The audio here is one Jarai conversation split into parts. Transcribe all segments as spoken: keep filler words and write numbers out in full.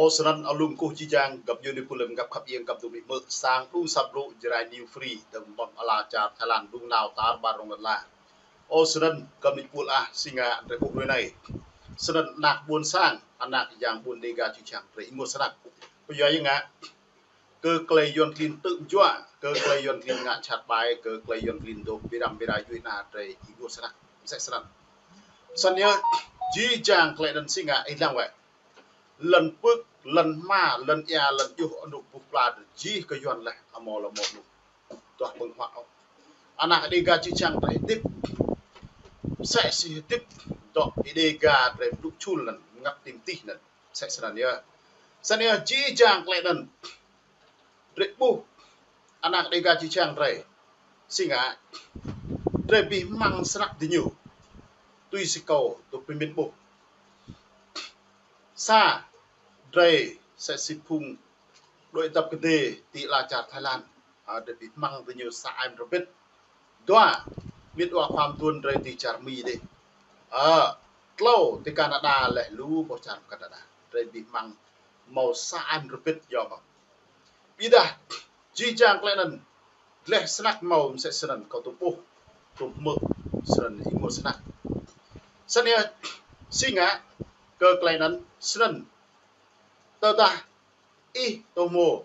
Ơ, snăn alum kơ jih jang, găp djuê ană pul lăm găp khăp iêng găp dŭm ih mơ̆ sang đu săp blŭ Jrai New Free, dơ̆ng mơ̆ng ala čar Thái Lan, đŭng nao tar ƀar rŏng lăn ala. Ơ, snăn găp ană pul ah, si ngă drei ƀuh hrơi anai. Snăn anak ƀuôn sang, anak yang ƀuôn Dêga čư̆ čhiăng drei ih ngă snăk. Pơyua ih ngă, kơ klei Yuăn klin tŭ mjuă, kơ klei Yuăn klin ngă čhat ƀai, kơ klei Yuăn klin dôk bi răm bi rai djuê ana drei ih ngă snăk. Msĕ snăn. Snăn yơh, jih jang klei anăn si ngă ih lăng wĕ. Lăn pưk, lăn hma, lăn ia, lăn djuh, anôk buh pla, jih kơ Yuăn leh, amâo lŏ mâo anôk duah ƀơ̆ng huă ôh. Anak Dêga čư̆ čhiăng drei hơdip, msĕ si hơdip dŏ Ơi Dêga drei blŭ čul anăn, mngăt tim tih anăn. Msĕ snăn yơh. Snăn yơh jih jang klei anăn. Drei ƀuh anak Dêga čư̆ čhiăng drei. Si ngă, drei bi hmăng snăk diñu. Tui si kâo, tui pơmĭn ƀuh. Sa, drei msĕ si phung đuĕ dăp kơdê ti ala čar Thái Lan. Ơ, drei bi hmăng diñu sa ai mrơbĭt. Dua, mĭt wa khua mduôn drei ti čar Mi dih. Ơ, tlâo, ti Canada leh lu boh čar Canada. Drei bi hmăng mâo sa ai mrơbĭt yơh mơ̆. Ƀiădah, jih jang klei anăn, dleh snăk mâo msĕ snăn kâo tŭ ƀuh, tŭ hmư̆, snăn ih ngă snăk. Snăn yơh, si ngă, kơ klei anăn, snăn. Tơdah ih tŭ hmư̆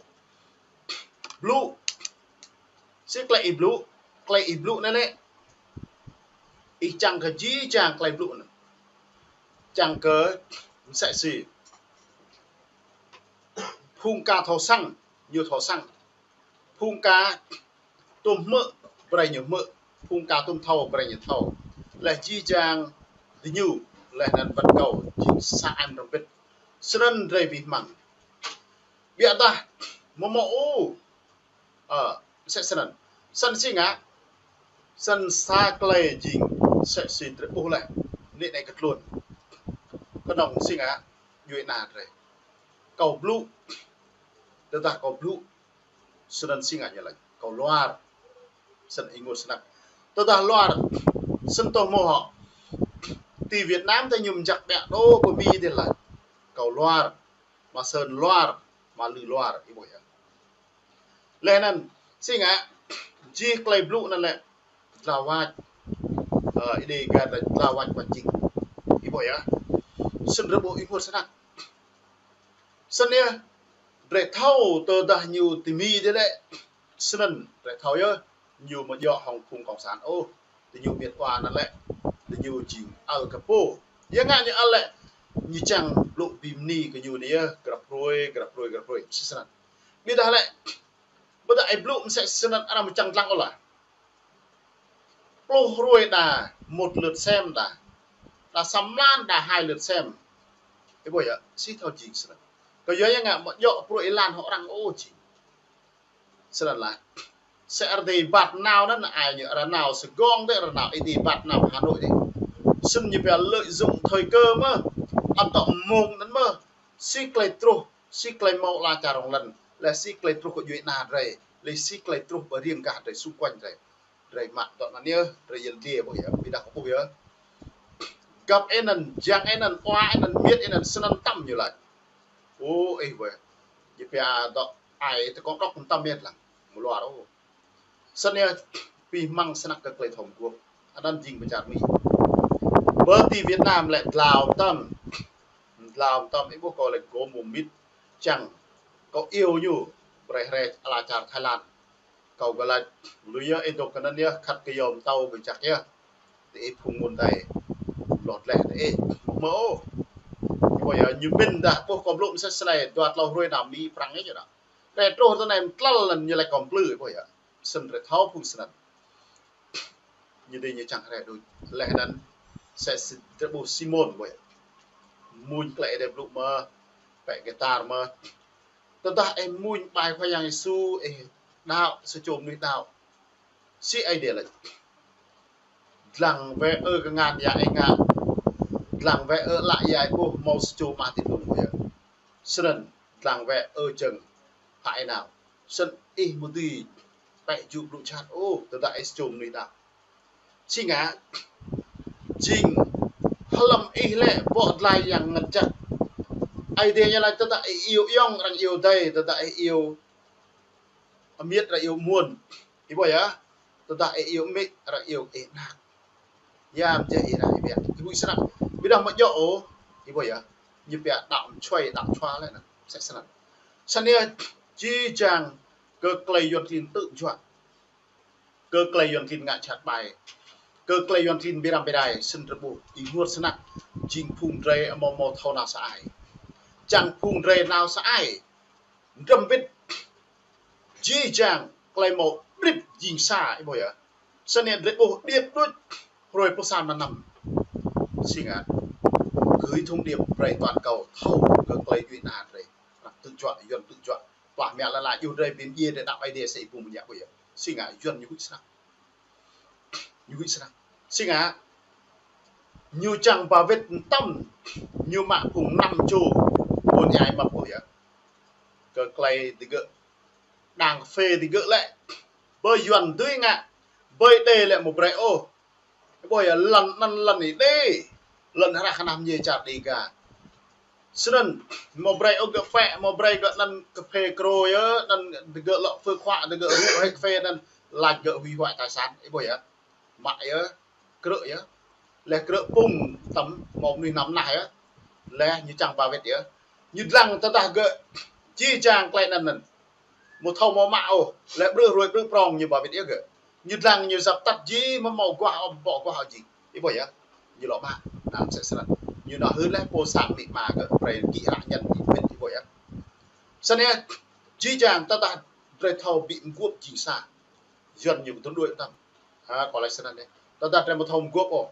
blŭ. Si klei ih blŭ, klei ih blŭ anăn lĕ. Ih čang kơ jih jang klei blŭ anăn. Čang kơ msĕ si. Phung ka thâo săng, ñu thâo săng. Phung ka tŭ hmư̆, brei ñu hmư̆. Phung ka tŭ thâo, brei ñu thâo. Leh jih jang diñu, leh anăn wăt kâo, jing sa ai mrơbĭt. Snăn drei bi hmăng. Ƀiădah, mơ̆ mâo ôh. Ơ, msĕ snăn. Snăn si ngă, snăn sa klei jing, msĕ si drei ƀuh leh, anei anei kơ tluôn. Knŏng si ngă, djuê ana drei. Kâo blŭ, tơdah kâo blŭ, snăn si ngă ñu lač. Kâo luar, snăn ih ngă snăk. Tơdah luar, snăn tŭ hmư̆ hŏ. Ti Việt Nam tơ ñu mjăk ƀiă đô kơ Mi dih lač. Kâo luar, mă snăn luar, mă lư luar, ih ƀuh yơh. Leh anăn, si ngă, jih klei blŭ anăn lĕ, dlao wač, ơ, Ơi Dêga lač dlao wač wač jing. Ih ƀuh yơh. Snăn drei ƀuh ih ngă snăk. Snăn yơh, drei thâo tơdah ñu ti Mi dih lĕ, snăn drei thâo yơh, ñu amâo djŏ hŏng phung cộng sản ôh, diñu mĭt wa anăn lĕ, diñu jing ăl kơ pô. Yua ngă ñu ăl lĕ, ñu čang blŭ bi mni kơ ñu anei yơh, grăp hruê, grăp hruê, grăp hruê, msĕ snăn. Ƀiădah lĕ, ƀiădah ih blŭ msĕ snăn arăng amâo čang dlăng ôh lah. Pluh hruê đa một lượt xem đa. Đa sa mlan đa hai lượt xem. Ih ƀuh yơh, si thâo jing snăn. Kơ yua ngă amâo djŏ pruê êlan hŏ arăng ôh jing. Snăn lah. Sĕ arăng dêbat nao anăn ai ñu arăng nao Sài Gòn dih, arăng nao Ơi Dêga dêbat nao Hà Nội dih. Snăn ñu pia lợi dụng thời cơ mơh. Ăt tŏ mông anăn mơh. Si klei truh, si klei mâo ala čar rŏng lăn. Leh si klei truh kơ djuê ana drei. Leh si klei truh ƀơi riêng gah drei xung quanh drei. Drei mă tŏ anăn yơh, drei yăl dliê ƀuh yơh, ƀiădah kâo ƀuh yơh. Găp ih anăn, jang ih anăn, wa ih anăn, mĭt ih anăn, snăn tăm ñu lač. Ơ, ih wĕ. Ñu pia dŏ ai tơ kông đŏk tăm mĭt lăng. Mơ̆ luar ôh. Snăn yơh, bi hmăng snăk kơ klei thâo mguôp. Anăn jing pơ čar Mi. Ƀơi ti Việt Nam lĕ dlao tăm. Dlao tăm, ih ƀuh kâo lĕ kâo mâo mĭt čang. Kâo iêu ñu, brei hrĕč ala čar Thái Lan. Kâo gơ̆ lač, lui yơh ih dôk kơ anăn yơh, khăt kơ yom tâo kơ čăk yơh. Ti ih phung mơ̆ng dih, lŏ dleh ti ih, mơ̆ ôh. Ƀuh yơh, ñu mĭn dah, ƀuh kâo blŭ msĕ snei, dua tlâo hruê nao Mi prăng ih yơh dah. Drei truh tơ anei mtlăl anăn ñu lač kâo mplư, ƀuh yơh. Snăn drei thâo phung snăn. Ñu dih ñu čang hrĕ đuč. Leh anăn, msĕ si drei ƀuh Simon, ƀuh yơh. Mmuñ klei drei blŭ mơh, pĕ guitar mơh. Tơdah ih mmuñ ƀai Khua Yang Yêsu, ih đăo, sa čô mnuih đăo. Si Aê Diê lač. Dlăng wĕ ơ kngan ya ih ngă. Dlăng wĕ ơ ală ya ih ƀuh mâo sa čô mă ti dlông ƀuh yơh. Snăn dlăng wĕ ơ jơ̆ng hă ih nao. Snăn ih mơ̆ dưi pĕ jŭ blŭ čhat ôh, tơdah ih sa čô mnuih đăo. Si ngă, jing hlăm ih lĕ bŏ dlai Yang Mngăt Jăk. Aê Diê ñu laĭ tơdah ih iâu ayŏng arăng iâu adơi, tơdah ih iâu amiêt arăng iâu amuôn. Ih ƀuh yơh. Tơdah ih iâu amĭ arăng iâu ih ană. Yua mơ̆ ih ră ih ƀiă. Ih huĭ snăk. Ƀiădah mơ̆ djơ̆ ôh. Ih ƀuh yơh. Ñu pia đaŏ mơčuai đaŏ čua lĕ anŭn. Sĕ snăn. Snăn yơh, jih jang kơ tơlơi Yuăn klin tŭ juă. Kơ tơlơi Yuăn klin ngă jhat ƀai. Kơ tơlơi Yuăn klin bi răm bi rai, snăn rơbuh, ih ƀuh snăk, jing phung drơi amâo mâo thâo nao sa ai. Čang phung drơi nao sa ai. Drăm wĭt, jih jang, tơlơi mâo điêt jing sa, ih ƀuh yơh. Snăn yơh drơi ƀuh điêt đôč, hrơi pluh sa mlan năm. Si ngă, gửi thông điệp brơi toàn cầu thâo kơ tơlơi djuê ana drơi. Arăng tŭ juă, Yuăn tŭ juă. Plah mă lă lă yua drơi bi mdjiê drơi đăo Aê Diê sĭt ih ƀuh mơ̆ ñu ƀuh yơh. Si ngă Yuăn ñu huĭ snăk. Ñu huĭ snăk. Si ngă ñu čang ba wĭt mơtam ñu mă phung năm čô ƀôn ai mă ƀuh yơh. Kơ tơlơi digơ̆ đang phê digơ̆ lĕ. Ƀơi Yuăn dưi ngă. Ƀơi đê lĕ mơ̆ brơi ôh. Ƀuh yơh, lăn anŭn lăn ih đê. Lăn hră kơnăm ñu čar Đêga. Snăn, mơ̆ brơi ôh gơ̆ pĕ, mơ̆ brơi gơ̆ anŭn kơphê krô yơh, anŭn digơ̆ lŏ phư khua, digơ̆ rŭ hơi kơphê anŭn, lač gơ̆ hủy hoại tài sản, ih ƀuh yơh. Mă yơh, krư̆ yơh. Leh krư̆ pŭng tăm, mâo mơnuih năm nah yơh. Leh ñu čang ba wĭt yơh. Ñu dlăng tơdah gơ̆, jih jang tơlơi anŭn anŭn. Mâo thâo mâo mă ôh, leh ƀrư̆ hruê ƀrư̆ prŏng ñu ba wĭt yơh gơ̆. Ñu dlăng ñu djăp tăt jih mơ̆ mâo guah ôh, ƀu guah ôh jing. Ih ƀuh yơh. Ñu lŏ mă, anăm sĕ snăn. Ñu nao hưn leh pô sang amĭ ama gơ̆, brơi kĭ hră ñăn ih wĭt, ih ƀuh yơh. Snăn yơh, jih jang tơdah drơi thâo bi mguôp jing sa. Yuăn ñu kơdŭn đuaĭ mơtam. Ha, kơ lĕ snăn yơh. Tơdah drơi mâo thâo mguôp ôh.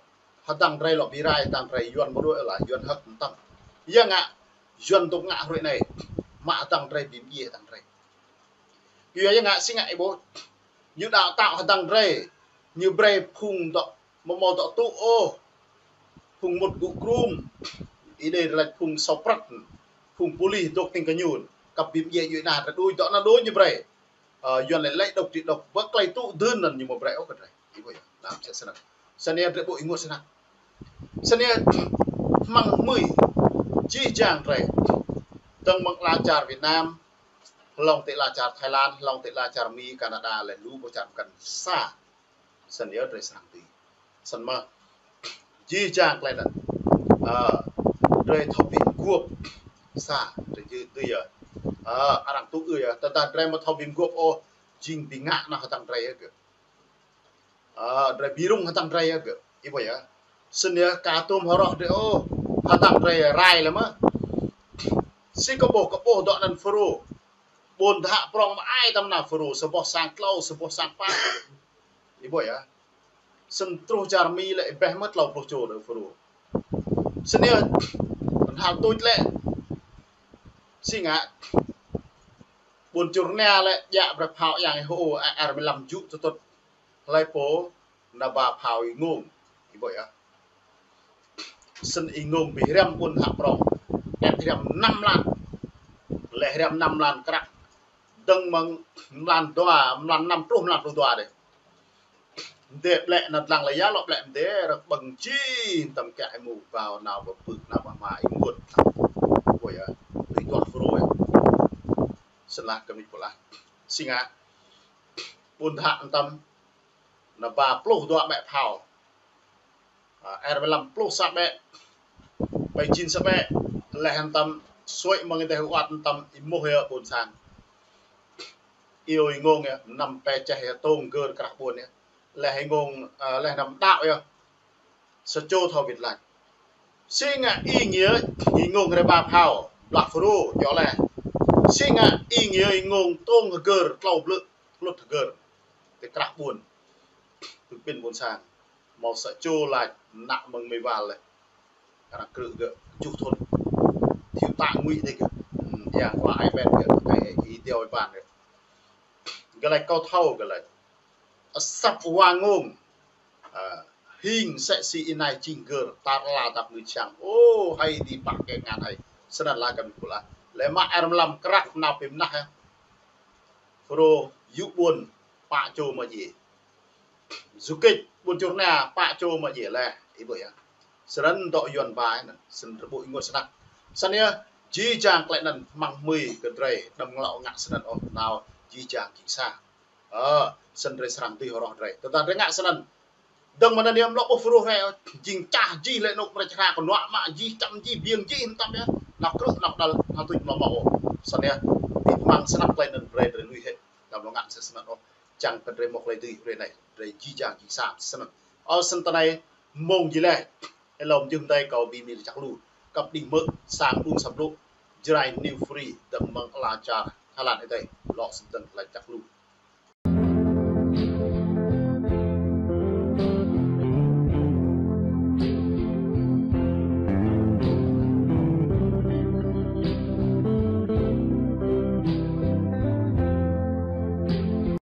Hơdăng drơi lŏ bi rai, hơdăng drơi Yuăn mơ̆ đuaĭ lă, Yuăn hơ̆k mơtam. Yua ngă, Yuăn dŏ ngă hruê anai. Mă hơdăng drơi bi mdjiê hơdăng drơi. Yua yơh ngă si ngă ih ƀuh. Ñu đaŏ tao hơdăng drơi. Ñu brơi phung dŏ, mâo mâo dŏ tŭ ôh. Phung mŭt gŭ krŭm. Ih đê lač phung sâo prăt. Phung pôlis dŏ tĭng kơ ñu. Kăp bi mdjiê djuê ana drơi đuaĭ dŏ anŭn đuaĭ ñu brơi. Ơ, Yuăn lĕ lĕ đŏk ti đŏk. Ƀơi tơlơi tŭ dưn anŭn ñu mâo brơi ôh kơ drơi. Ih ƀuh yơh. Anăm sĕ snăn. Snăn yơh drơi ƀuh ih ƀuh snăk. Snăn yơh hmăng hmưi. Jih jang drơi. Dơ̆ng mơ̆ng ala čar Việt Nam. Hlŏng ti ala čar Thái Lan, hlŏng ti ala čar Mi, Canada, leh lu ƀuh čar mơkăn sa. Snăn yơh drơi srăng tui. Snăn mơ̆. Jih jang tơlơi anŭn. Ơ, drơi thâo bi mguôp. Sa, drơi jư tui yơh. Ơ, arăng tŭ ư yơh. Tơdah drơi mâo thâo bi mguôp ôh, jing bi ngă nao hơdăng drơi yơh gơ̆. Ơ, drơi bi rŭng hơdăng drơi yơh gơ̆. Ih ƀuh yơh. Snăn yơh ka tŭm hơrŏh drơi ôh. Hơdăng drơi rai lĕ mơ̆. Si kơ ƀuh, kơ ƀuh dŏ anŭn Fulro. Ƀôn tơhă prŏng mă ai tăm nao Fulro. Sa boh sang klâo, sa boh sang pă. Ih ƀuh yơh. Snăn truh čar Mi lĕ ih ƀuh mơ̆ klâo pluh čô dŏ Fulro. Snăn yơh. Pơnhal tuč lĕ. Si ngă. Ƀuôn Čư̆ Rơnia lĕ djă brơi phao yang ih hô R mười lăm jŭ tơtŭt. Hlơi pô nao ba phao Y Ngông. Ih ƀuh yơh. Snăn Y Ngông bi hriăm ƀôn tơhă prŏng. Ĕp hriăm năm mlan. Leh hriăm năm mlan krăk. Dơ̆ng mơ̆ng mlan dua, mlan năm truh mlan pluh dua dih. Mdê ƀlĕ anŭn dlăng lĕ yơh lŏ ƀlĕ mdê, rơ̆k ƀơ̆ng jih, tăm kiă ih mŭ bao nao ƀơ pưk, nao ƀơ hma ih mŭt. Ƀuh yơh, tui tuah Fulro yơh. Snăn lah kơ mĭt pô lah. Si ngă. Ƀôn tơhă anŭn tăm. Nao ba pluh dua ƀĕ phao. Ơ, R mười lăm pluh sa ƀĕ. Ƀai jin sa ƀĕ. Leh anŭn tăm suaih mơ̆ng ih dêh wơ̆t anŭn tăm ih mŭt yơh ƀôn sang. Iâu Y Ngông yơh, năm pĕ čeh yơh, tông gơr krah ƀuôn yơh. Leh Y Ngông, ơ, leh năm đaŏ yơh. Sa čô thâo wĭt lač. Si ngă ih ngiơ Y Ngông rai ba phao, blah Fulro, djŏ leh. Si ngă ih ngiơ Y Ngông tông hơgơr klâo blư̆, klŭt hơgơr. Ti krah ƀuôn. Tui pĭn ƀôn sang. Mâo sa čô lač mơnă mơ̆ng Mi wal leh. Arăng krư̆ gơ̆ kơjuh thŭn. Thiếu tá Nguyễn dih gơ̆. Ư, yang wa ai ƀĕ gơ̆, ai, ai, iêu ban gơ̆. Gơ̆ lač kâo thâo gơ̆ lač. Asăp wa Ngông. Ơ, hing sĕ si ih nai jing gơ̆, tar la tap ngui čang. Ô, hai dih pă kĕ ngăn hai. Snăn lah kơ mĭt pô lah. Leh mă R mười lăm krăk nao pĭ mơnah yơh. Fulro yŭ ƀuôn pă čô mă djiê. Du kích ƀuôn Čư̆ Rơnia pă čô mă djiê leh, ih ƀuh yơh. Snăn dŏ Yuăn ƀai anŭn, snăn rơbŭ ih ngă snăk. Snăn yơh, Jih jang tơlơi anŭn mơ̆ng mơi kơ drơi, đăm lŏ ngă snăn ôh, nao jih jang jing sa. Ơ, snăn drơi srăng tui hơroh drơi. Tơdah drơi ngă snăn, dơ̆ng mơ̆ng anăn yơh lŏ ƀuh pơruh rai, jing čah jih lĕ anŏ mơ̆ng čơhră kơnuă mă jih, čăm jih, biêng jih, mơtam yơh. Nao krư̆, nao đăl, hơtŭč mơ̆ mơ̆ ôh. Snăn yơh, ti mơ̆ng snăk tơlơi anŭn brơi drơi lui hĭ. Đăm lŏ ngă snăn ôh. Čang kơ drơi mơ̆ tơlơi tui rai anai, drơi jih jang jing sa snăn. Ơ, snăn tơ anai, mơ̆ng jih lĕ. Hlâo mơjưh mơdai kâo ƀing mĭn čăk lu. Kăp đĭ mơ̆ sang ƀun sa blŭ. Jrai New Free, dơ̆ng mơ̆ng ala čar Thái Lan adih. Lŏ snăn tơlơi čăk lu.